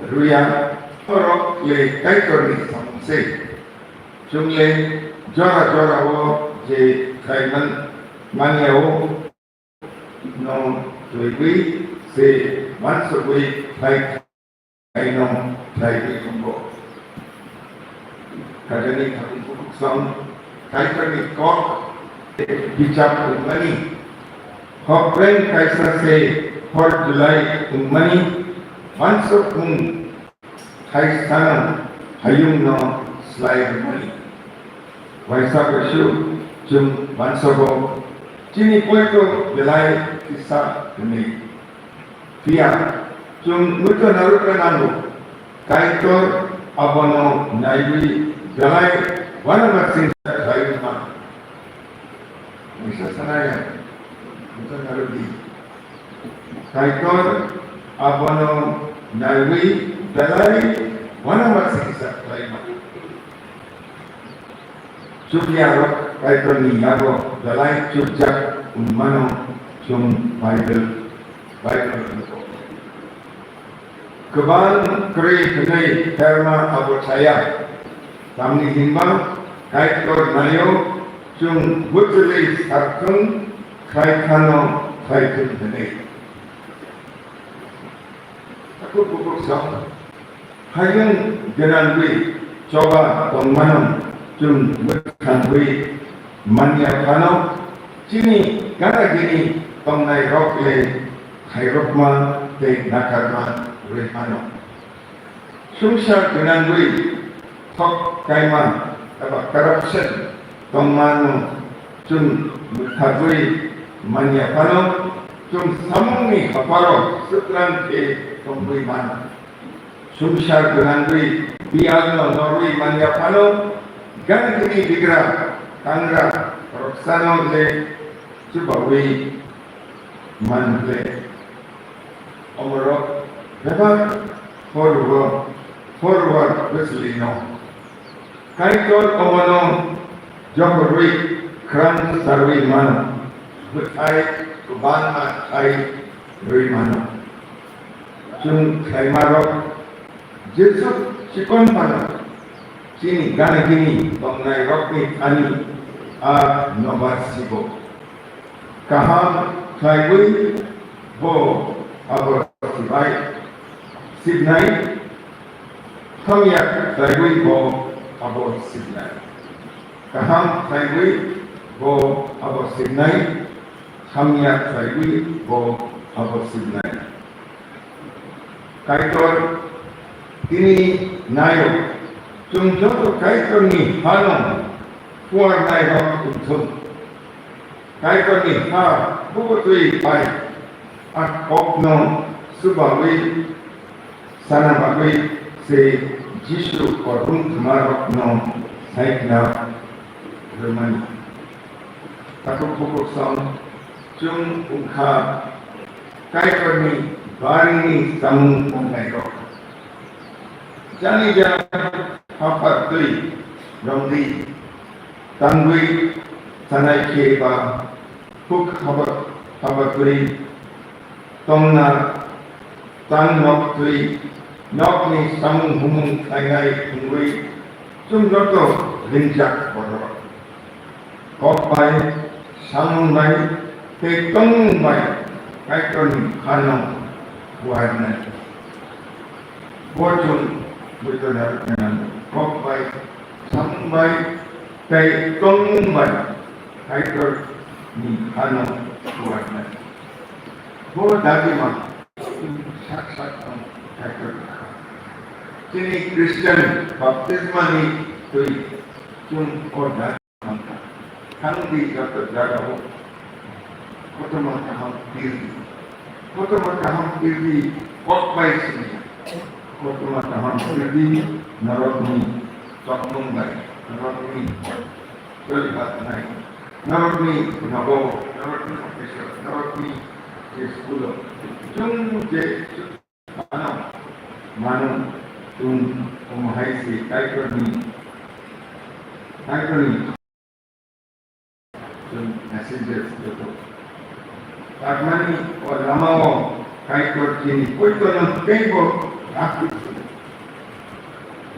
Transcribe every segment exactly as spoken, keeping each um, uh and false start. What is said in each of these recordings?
ruya, borok le Kaitorni samung se. Chwng le jora jora o je khlai man, manya o no twigwi se wansugwi khlai khaino khlaiwi tongo. Kajani khatung song Kaitorni kok bichap wngmani, hokreng kaisa se hor julai wngmani, wansuk wng khaisano hayungno slai rwmani. Waisa kusu chwng wansogo chini poito belai kisa hwnwi. Phiya chwng muito narwkna nango, Kaitor abono naiwi belai uanamasingcha khlaiwi mano. Waisa sanaya, muito narwkdi. Kaitor abono naiwi belai uanamasingcha khlai mano. Chukya rok Kaitorni yago belai chukjak wngmano chwng Bible, Bible nugo. Kwbang kwrwi hwnwi pherma abo chaya, tamni hinba Kaitor naio chwng bwchwlwi sarthwng khlai khano khlai thwng hwnwi. Takhuk bukhuk song, hayung gwnangwi choba tongmano chwng mwthangwi manya phano, chini gana gini tongnai rok le khairokma tei nakarma rwi mano. Sumsar gwnangwi thok kaima eba corruption tongmano chwng mwthagwi manya phano, chwng samungni haparo swkang khe tongwi mano. Sumsar gwnangwi biyalno norwi manya phano, gangni bigra tangra roksano le chubawi man le. Omorok bebak horwa, horwa bwchlwino. Kaitor omono johorwi khrang sarwi mano, bwthai kwbangma khai rwi mano. Chwng khlaimarok jesuk chikon phano chini gana gini tongnairokni thani a nobar sibo. Kaham khlaiwi bo abo sibai sibnai, hamya khlaiwi bo abo sibnai. Kaham khlaiwi bo abo sibnai, hamya khlaiwi bo abo sibnai. Kaitor tini naio, chwng joto Kaitorni hano phuarnairok wngthung. Kaitorni ha bubutwi bai a kokno chubawi sana bagwi se Jisu kothom thwmarokno saikna rwmani. Takhuk bukhuk song chwng wngkha Kaitorni barini samung tongnairok. Jani jani hapar twi romdi tangwi chanai khe ba huk haba, haba kwrwi tongna tang nok twi nokni samung humung khlainai wngwi chwng joto ringjak borok. Kok bai, samung bai, tei tongmung bai Kaitorni phano phuarnai. Bo chwng buitoni rwknai nango. Kok bai, samung bai, tei tongmung bai Kaitorni phano phuarnai. Bo dagima chwng sak sak tong Kaitor. Chini Christian baptismani twi chwng o dagima Thangdi joto jagao kotorma kaham pirdi. Kotorma kaham pirdi kok bai siniya. Kotorma kaham pirdi norokni tongmung bai, norokni choli batanai, norokni nogo, norokni office, norokni je school-o. Chwng je Mano, mano, chwng omo hai se Kaitorni, Kaitorni chwng messengers joto. Takmani o lamao Kaitor chini poitono teibo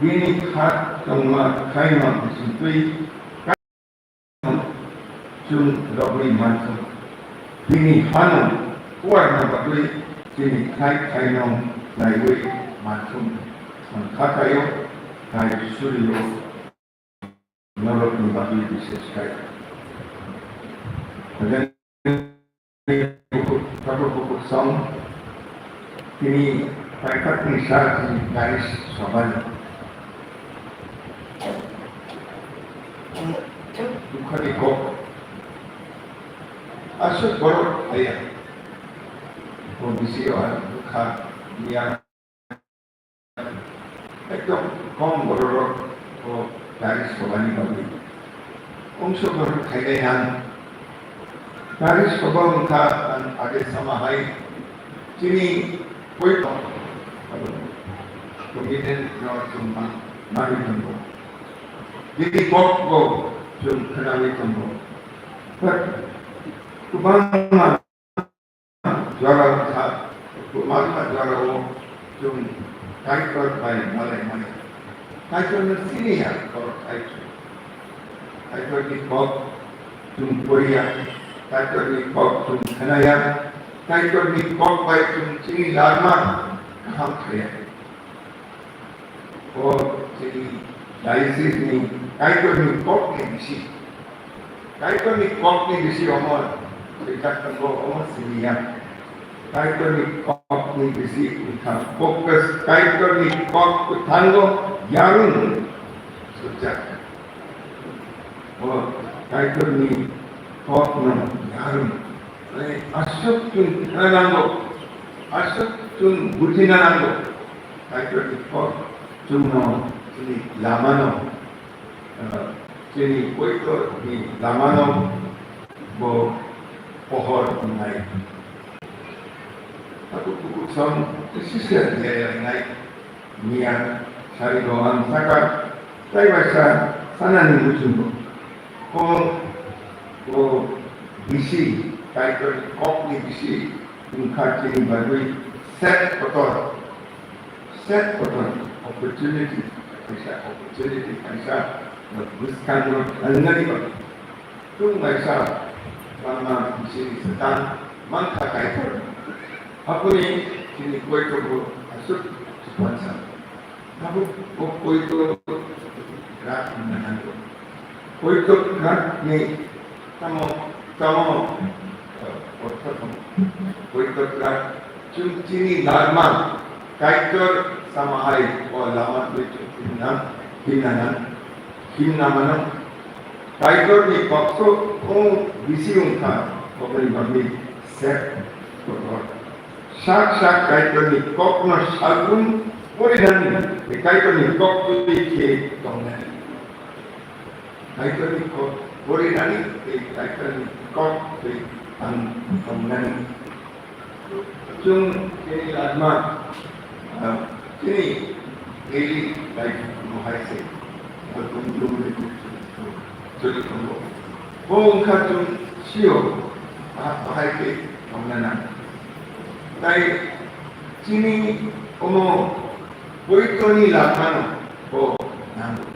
Bini kha tongma khaima bisingtwi chwng rogwi mankha. Bini hano kuarna bagwi chini khai khaino naiwi mankha. Ang kha khaio, khai surio. Norokni bagwi bises khai. Tabuk bukuksong tini paikhatni sa tini Paris sobani. Dukhani kok. Aswk borok phaiya. Bo bisingo ang bwkha miya. Ekdom kom bororok o gari sobani bagwi. Ongso borok khailai ang. Gari soba wngkha ang age sama hai. Chini koi tong. Commitment no chwng ma-, manwi tongo. Bini kok bo chwng khwnawi tongo. But kwbangma jora wngkha, kwbangma jorao chwng Kaitor bai malaimani. Kaitorno siniya borok Kaitor. Kaitorni kok chwng poriya, Kaitorni kok chwng khnaya, Kaitorni kok bai chwng chini larma kaham khaya. O chini diocese ni Kaitorni kokni bisi. Kaitorni kokni bisi omo rijak tongo, omo siniya. Kaitorni kokni bisi wngkha focus, Kaitorni kok kwthango yarung sujak. O Kaitorni kokno yarung. Mane aswk chwng khna nango, aswk chwng bujina nango. Kaitorni kok chwngno chini lamano, ah, chini poitorni lamano bo pohor wngnai. Takhuk bukhuk song kisi se lelainai. Miya sari go ang saka tai waisa sanani muchungo. Ko, ko bisi, Kaitorni kokni bisi wngkha chini bagwi set kotor. Set kotor opportunity, kaisa opportunity, kaisa bwskango thangnani bagwi. Chwng waisa bangma bisini swkang mankha Kaitor. Aboni chini koitorbo aswk chupansa. Abo bo koitor rak wngna nango. Koitor rakni tamo, tamo, eh, ortho tamo. Koitor rak chwng chini larma Kaitor samahai o lama twi chwng himna, himna nang, himna mano. Kaitorni kokso o bisi wngkha, kokni bagwi sep kotor. Sak sak Kaitorni kokno salbrum porinani, tei Kaitorni kok twi khe tongnani. Kaitorni kok porinani, tei Kaitorni kok twi ang tongnani. Chwng chini larma, ah, chini daily life no hai se, ah, chwng chwng chwng chwng chwng. Bo wngkha chwng sio, ah, bahai khe tongna nang. Tai chini omo poitoni larmano bo nango.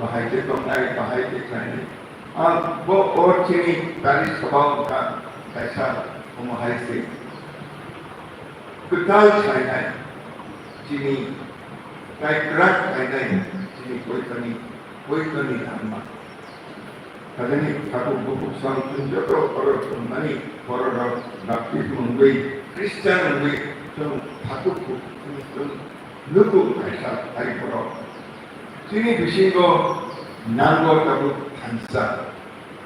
Bahai khe tongnai, bahai khe khlainai. Ah, bo o chini gari soba wngkha kaisa omo hai se. Kwtal sainai chini, tai kwrak sainai chini poitoni, poitoni langma. Kadani tabuk bubuk sam chwng joto borok tongmani bororok baptisma wngwi Christian wngwi chwng tabuk bubuk chwng Luku kaisa taiphoro chini bisingo nango tabuk thansa,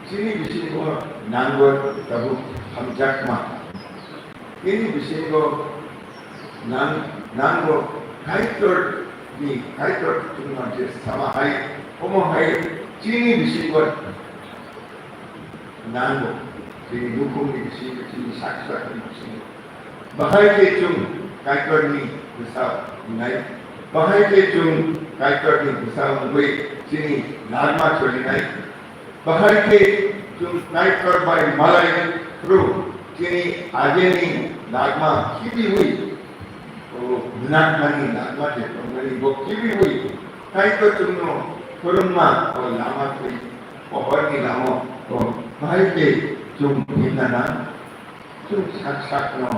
chini bisingo nango tabuk hamjakma, chini bisingo nang-, nango Kaitor ni, Kaitor chwngno je sama hai, omo hai chini bisingo nango, chini nukhungni bisingo, chini sak sakni bisingo. Bahai khe chwng Kaitorni bwsa wngnai. Bahai khe chwng Kaitorni bwsa wngwi chini larma cholinai. Bahai khe chwng Kaitor bai malai phuru chini ageni larma khibiwi O gwnangmani lama je tongmani bo kibiwi Kaitor chwngno phwrwngma o lama twi pohorni lama o bahai khe chwng himna nang, chwng sak sakno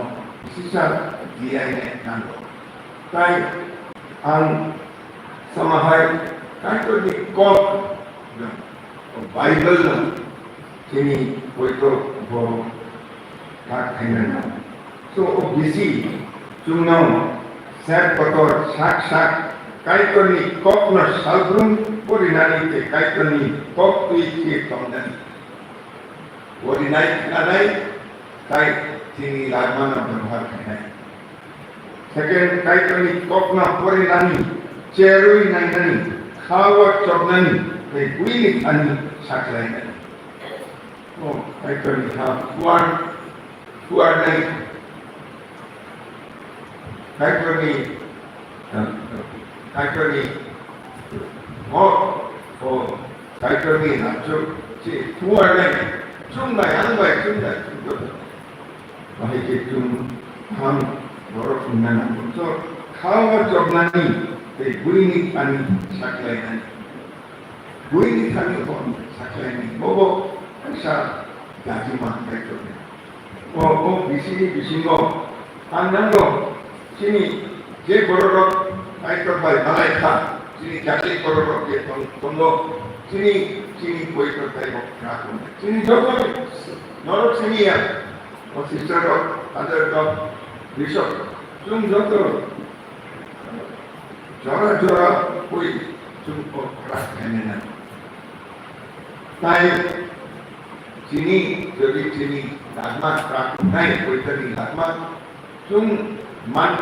sisa diyaina nango. Tai ang samahai Kaitorni kok no, o Bible no chini poito bo kha khaina nang. So, o bisi chwngno sep kotor sak sak Kaitorni kokno salbrum porinani tei Kaitorni kok twi khe tongnani. Porinai khnanai tai chini lagmano bebohar khainai. Second, Kaitorni kokno porinani, cherwi nainani, kha-o chopnani, tei buini thani saklainani. O Kaitorni ha phuar, phuarnai. Kaitorni, Kaitorni, o, o, Kaitorni ha chwng, si phuarnai. Chwng bai, ang bai, chwng bai, chwng bai. Bahai khe chwng kaham borok wngna nango. So, kha-o chopnani tei buini thani saklainani. Buini thani bo saklainani. Bobo kaisa daji man Kaitorni. O, o bisini bisingo ang nango chini je bororok Kaitor bai malai kha, chini jati bororok je tong-, tongo, chini, chini poito taibo kha tongo. Chini joto norok sini ya. O sister rok, father rok, bishop, chwng joto jora jora hui chwng o khwlai khainai nang. Tai chini, jodi chini lagma, khwlai khainai, poitani lagma, chwng man,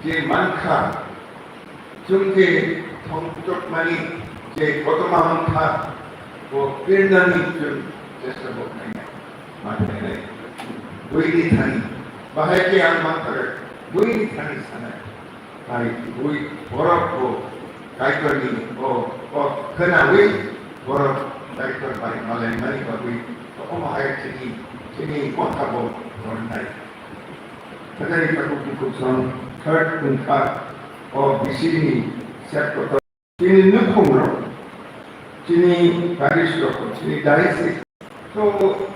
je man kha, chwng je thongchokmani je kotorma mankha, bo pirnani chwng chesta bo khainai. Ma khainai. Buini thani. Bahai khe ang mankha buini thani sanai. Hai bui borok bo Kaitorni o kok khnaui borok Kaitor bai malaimani bagwi omo hai chini, chini motha bo gornai. Kadai tabuk bukuchon third wngkha o bisini sep kotor. Chini nukhungrok, chini parish rok, chini diocese, to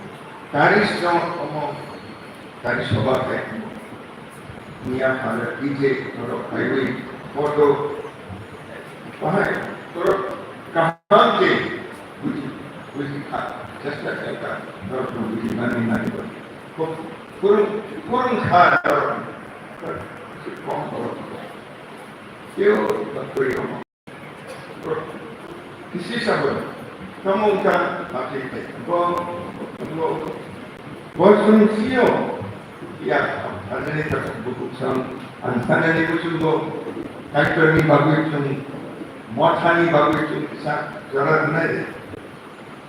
parish no omo parish soba khai. Miya phala D J norok khaiwi photo bahai norok kaham khe buji, buji kha, chesta khe kha, norok no buji mani mani bo. Purung, purung kha norok. Kom norok. Yo, bakri omo. Kisi sabo, tamo wngkha bakri tei. Bo, bo, bo chwng sio, ya, sajani tak bukuchang, ang sanani buchung bo, Kaitorni bagwi chwng, mothani bagwi chwng kisa jora rwnai de.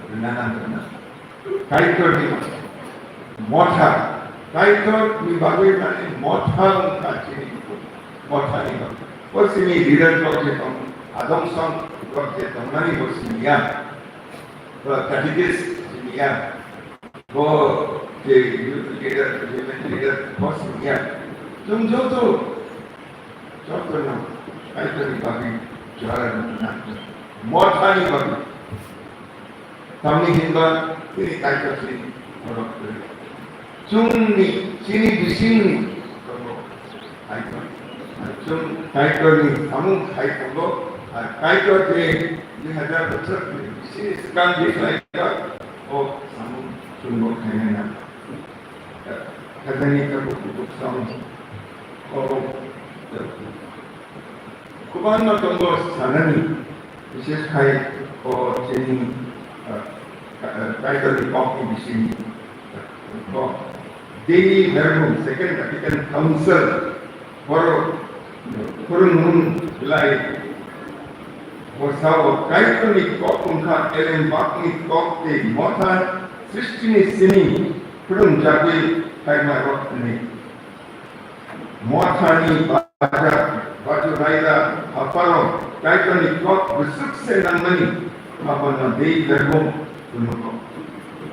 Rwna nang rwna. Kaitorni motha. Kaitorni bagwi mane motha wngkha chini mothani bagwi. Bo chini leader rok je tong, adong song rok je tongmani bo siniya. Bo catechist siniya. Bo je youth leader, women leader bo siniya. Chwng joto, joto no Kaitorni bagwi jora rwna nang. Mothani bagwi. Tamni hinba chini Kaitor chini borok kwrwi. Chwngni chini bisingni borok Kaitor. Chwng Kaitorni samung khai tongo. Ar Kaitor je dui hajar bochor chini swkang je khlaijak, o samung chwngbo khainai nang. Kajani tabuk tabuk samung. O, o. Kwbangma tongo sanani, bishesh khai o chini, ah, ah, Kaitorni kokni bisingni kok. Dei Verbum, Second Vatican Council, boro phwrwngmung lai. Bosao Kaitorni kok wngkha elembakni kok tei motha sristini simi phwrwngjagwi khaima rok hwnwi. Mothani baja, baju raida, haparo, Kaitorni kok bwswk se nangmani, abono dei Verbum phunukgo.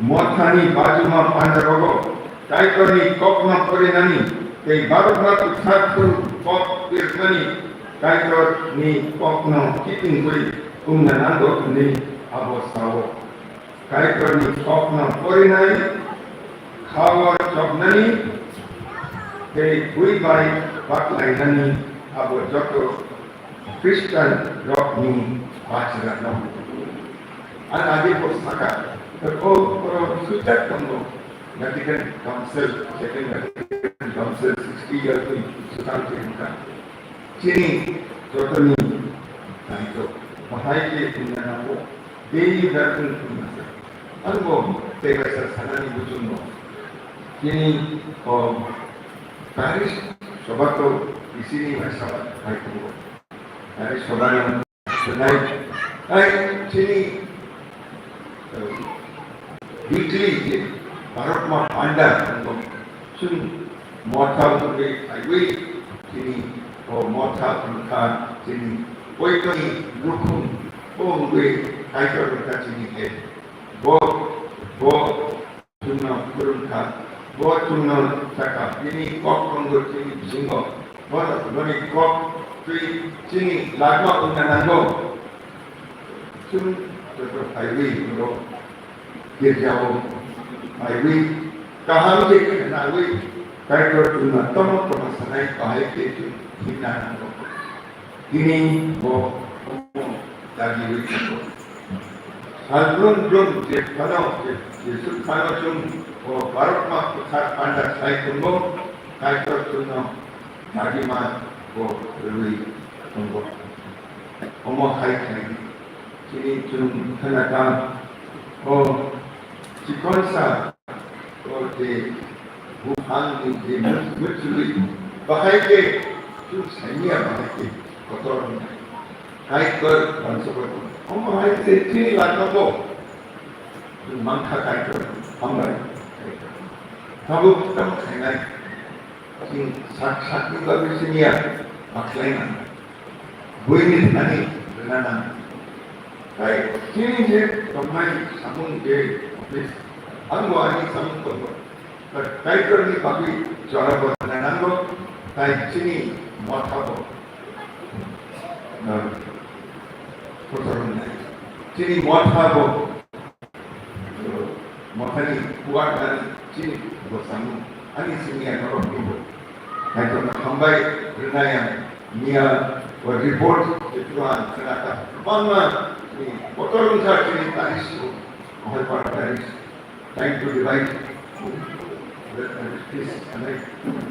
Mothani bajuma pandarogo, Kaitorni kokno porinani, tei barokna kwthar phuru, kok pirmani Kaitorni kokno kitingwi wngna nango hwnwi abo sao. Kaitorni kokno porinai, khao chopnani tei bui bai baklainani abo joto Khristian rokni bachra no. Ang agi bo saka, o oro sujak tongo, Vatican Council, Second Vatican Council, sixty years ni swkang se wngkha. Chini jotoni daito, bahai khe wngna nango, daily working wngna sa. Ang bo tei kaisa sanani buchung bo. Chini, o, parish sobato isini mai saba hai tongo. Parish sobani Tonight, ai chini, eh, weekly je Bharat ma panda tongo. Chwng motha wngwi phaiwi chini o motha wngkha chini poitoni nukhung bo wngwi Kaitor wngkha chini head. Bo, bo Chwngno phwrwngkha, bo chwngno sakha, bini kok tongo chini bisingo, bo, boni kok twi chini lagma wngna nango. Chwng joto phaiwi borok girjao phaiwi kaham khe khnawi Kaitor chwngno tongma tongma sanai bahai khe chwng himna nango. Tini bo omo dagiwi thango. Sal blum blum je phano, je, je suk phano chwng o Bharat ma kwthar panda sai tongo, Kaitor chwngno dagima bo rwui tongo. Omo hai khai chini chwng khna kha o chikonsa O je buphangni je mut-, mutwi bahai khe chwng saimanya bahai khe kotor wngnai. Kaitor bansukgo. Omo hai khe chini lagmao chwng mankha Kaitor. Hambai. Tabuk tamo khainai. Chwng sak sakni bagwi simiya bakhlaina. Buini thani rwna nang. Tai chini je tongnai samung je office, ang bo ani samung tongo. But Kaitorni bagwi jora bo rwna nango, tai chini motha bo, uh, kotor wngnai. Chini motha bo Mothani kuwar nani chini bo samu ani simi ang norok ni bo. Kaitor na hambai rwnai ang miya o report je tuan senata bangma ni kotor wngkha chini taris o, hoi par taris. Time to divide. Please,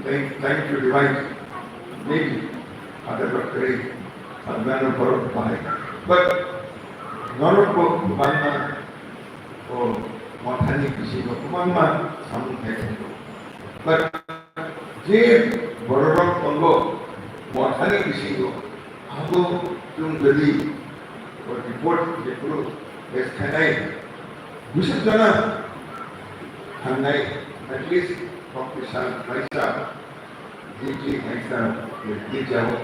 thank, thank you divide. Maybe other but great. But norok bo bangma O mothani bisingo kwbangma samung khai tongo. But je bororok tongo mothani bisingo, abo chwng jodi o report jephuru pass khainai, bwswk jona thangnai, at least kok kisa kaisa Deeply thaisa, deeply jao.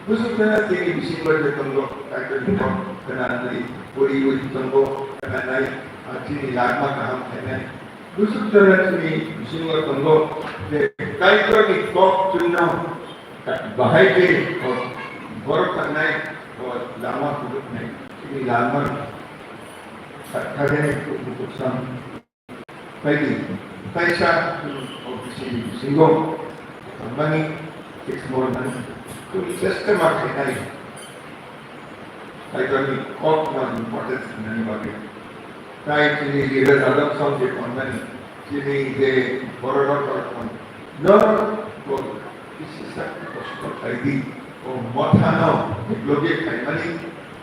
Bwswk jona chini bisingo je tongo, Kaitorni kok khwnanai, poriwi tongo, khwnanai, ah, chini lagma kaham khainai. Bwswk jona chini bisingo tongo, je Kaitorni kok chwngno bahai khe, oh, borok tangnai, oh, lama phunuknai, chini lama kha-, khainai, kuchuk sam. Baidi, kaisa, o bisini bisingo, tangmani, six month nani, tumi chesta ma khainai. Kaitorni kok ma importance nani bagwi. Tai chini leader adoption je tangmani, chini je borok rok rok tang. No, ko, kisi sakti kosto khaidi, o mothano, bloge khaimani,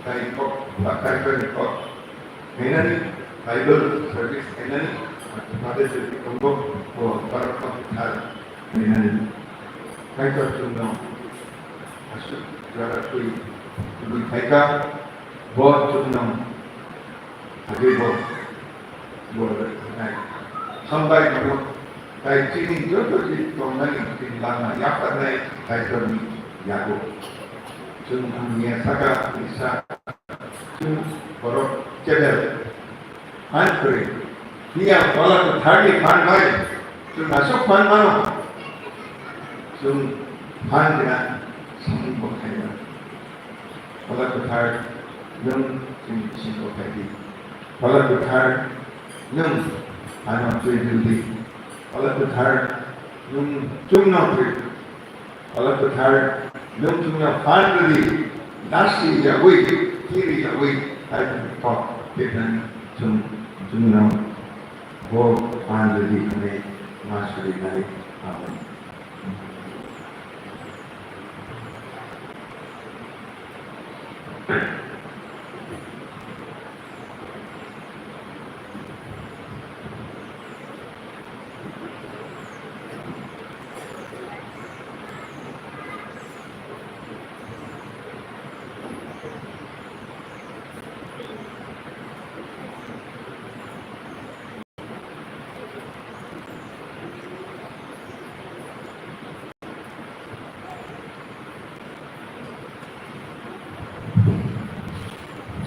tai kok, ba Kaitorni kok. Khainani Bible service khainani, aro tade se tongo, o barokno kwthar khainani. Kaitor chwngno aswk jora twi tubui phaikha, bo chwngno agwi bo, bo nai. Hambai borok, tai chini joto je tongnani chini lama yapharnai Kaitorni yago. Chwng hamya saka, isa. Chwng borok channel phan kwrwi. Phiya Phola Kwtharni phan bai chwng aswk phan mano. Chwng phan gwnang. Samung bo khaina. Phola Kwthar, nwng chini bisingo phai di. Phola Kwthar, nwng ano twi rw di. Phola Kwthar, nwng chwngno twi. Phola Kwthar, nwng chwngno phan rw di. Dasi yawi, kiri yawi, hai kok khetnani chwng, chwngno bo phan rw di hwnwi ma sari nai. Amen.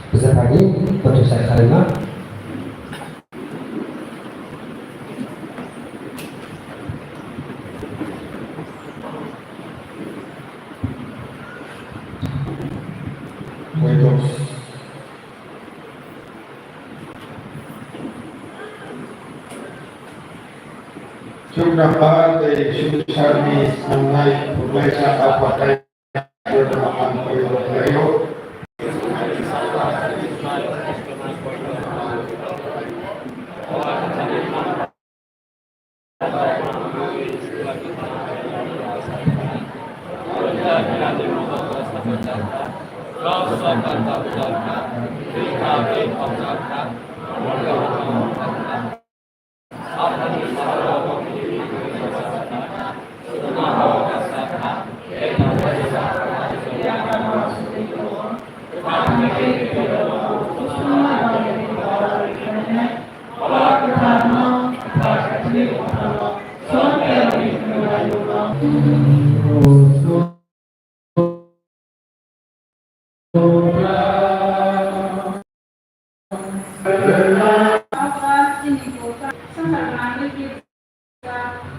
Puja pagi, puja saya karima. Chuknapa tei Suksarni sangnai Khwlaisa Aphatai jotono ang koi khlaio.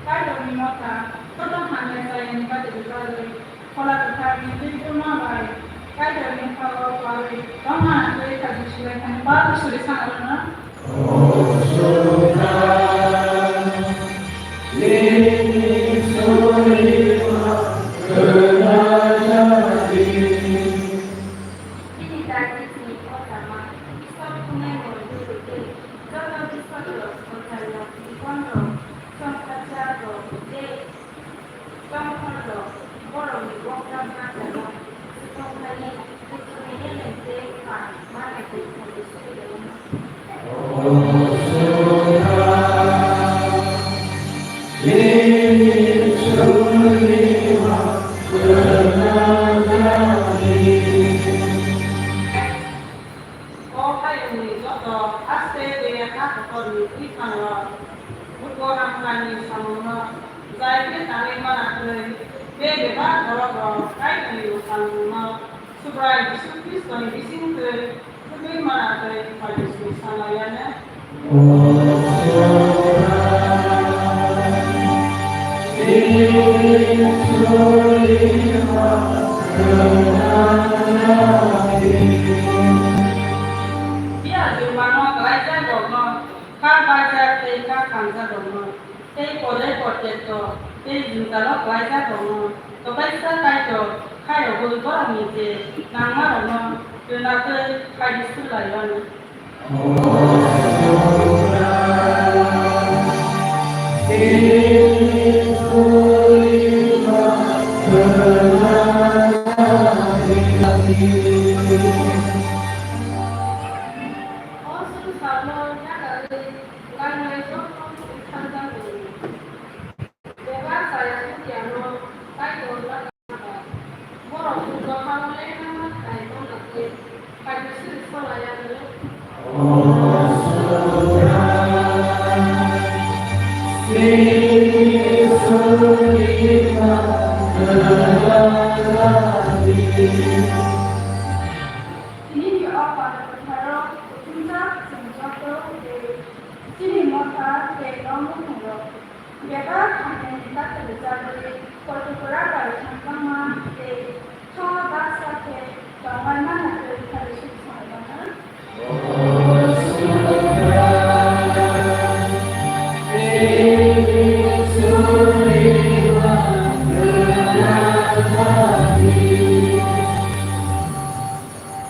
Kaitorni motha, joto hamya chayani bagwi bagwi, Phola Kwtharni twi buma bai Kaitorni buphago kwrwi tongma twi khaji swlai thani bari suri sana rwna. Bini daitini o jama Isor khunai mol duri tei joto Isor rok, swngcharrok, dikonrok, swngcharjak rok tei tongthor rok, borokni kokjak bacha rok, swkang thani, kuchukni elem tei phan manai twi thani suri rwna. O hayungni joto aste de ha kotorni twi thango, buko hamkani samungno jai khe tanwi mana twi, be bebak borokno Kaitorni samungno Subrai Jisu Khristoni bisingtwi thwgwi mana tei phaidi swi sanlaiyano. Phiya jwmano klaijak rokno, kha baijak tei kha khamjak rokno. Tei pore portetto tei jwngkalo klaijak rokno tokaisa Kaitor khairogwi borokni je nangmarokno rwna twi khaidi swrwlaiwano. O swngcharno yakarwi lainai joto swngcharjago. Bebak chaya phuru yano Kaitor bwkha ba, borok dophao lengma khai tongna khe phaidi suri solai ya hwnwi. Tini ni o pandra kwtharo kuthumjak chwng joto tei chini motha tei nomukhungrok. Bebak hamyani kata rwchapwi, koitu kwrak bai thangjakma tei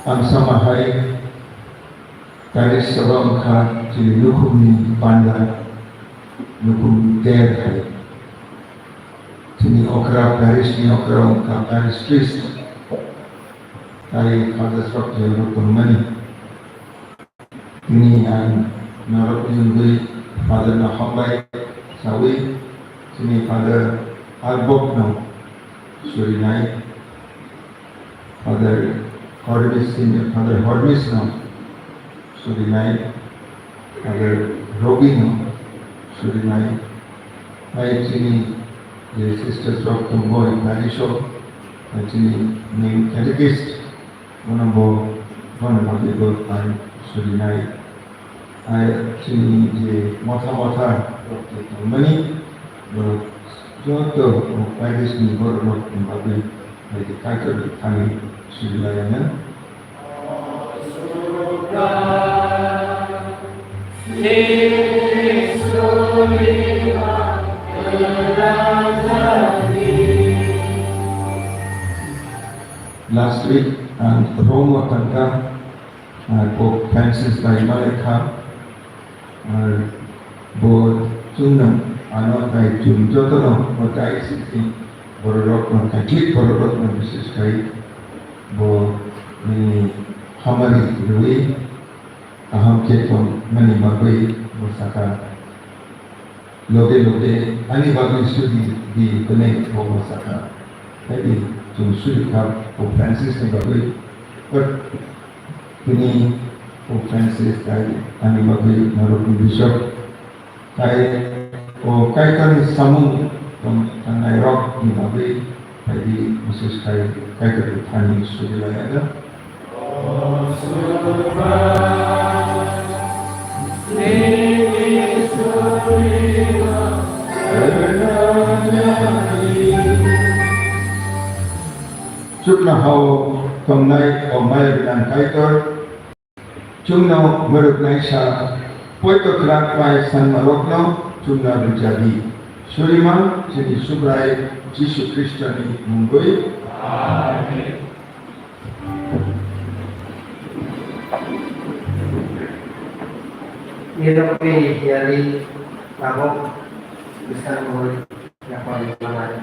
Ang sama hai parish sabo wngkha chini nukhungni panda, nukhungni ter hai. Chini okra parish ni okra wngkha parish priest. Tai Father Sokjel rok tongmani. Tini ang norokni wngwi Father no hambai sawi chini Father Arbok no surinai. Father Hormis, Father Hormis no surinai, Father Robi no surinai, hai chini je sisters rok tongo, hai parish o, hai chini main catechist, bono bo, bono bagwi bo ang surinai. Hai chini je motha motha rok je tongmani, borok joto parish ni borok rok ni bagwi hai je Kaitor ni thani sujla yang. Last week ang Rome o tangkha. Ah, Pope Francis bai malai kha, ah, bo chwngno ano tai chwng jotono bo diocese ni bororokno, Catholic bororokno bises khai bo nini hamari rwi kaham khe tongmani bagwi bo sakha. Loge loge ani bagwi sudi di hwnwi bo sakha. Tei chwng sudi kha Pope Francis ni bagwi. But tini Pope Francis tai ani bagwi norokni bishop tai o Kaitorni samung tong-, tongnairokni bagwi Phaidi, bises khai Kaitor thani suri lai ada. Chuknohao tongnai o maya gwnang Kaitor, chwngno mwrwknaisa poito kwrak bai sanmarokno chwngno rwja di. Surima chini Subrai Jisu Khristoni mungwi. Amen. Nirokni hiyari tabok bwskango yapharwi manai.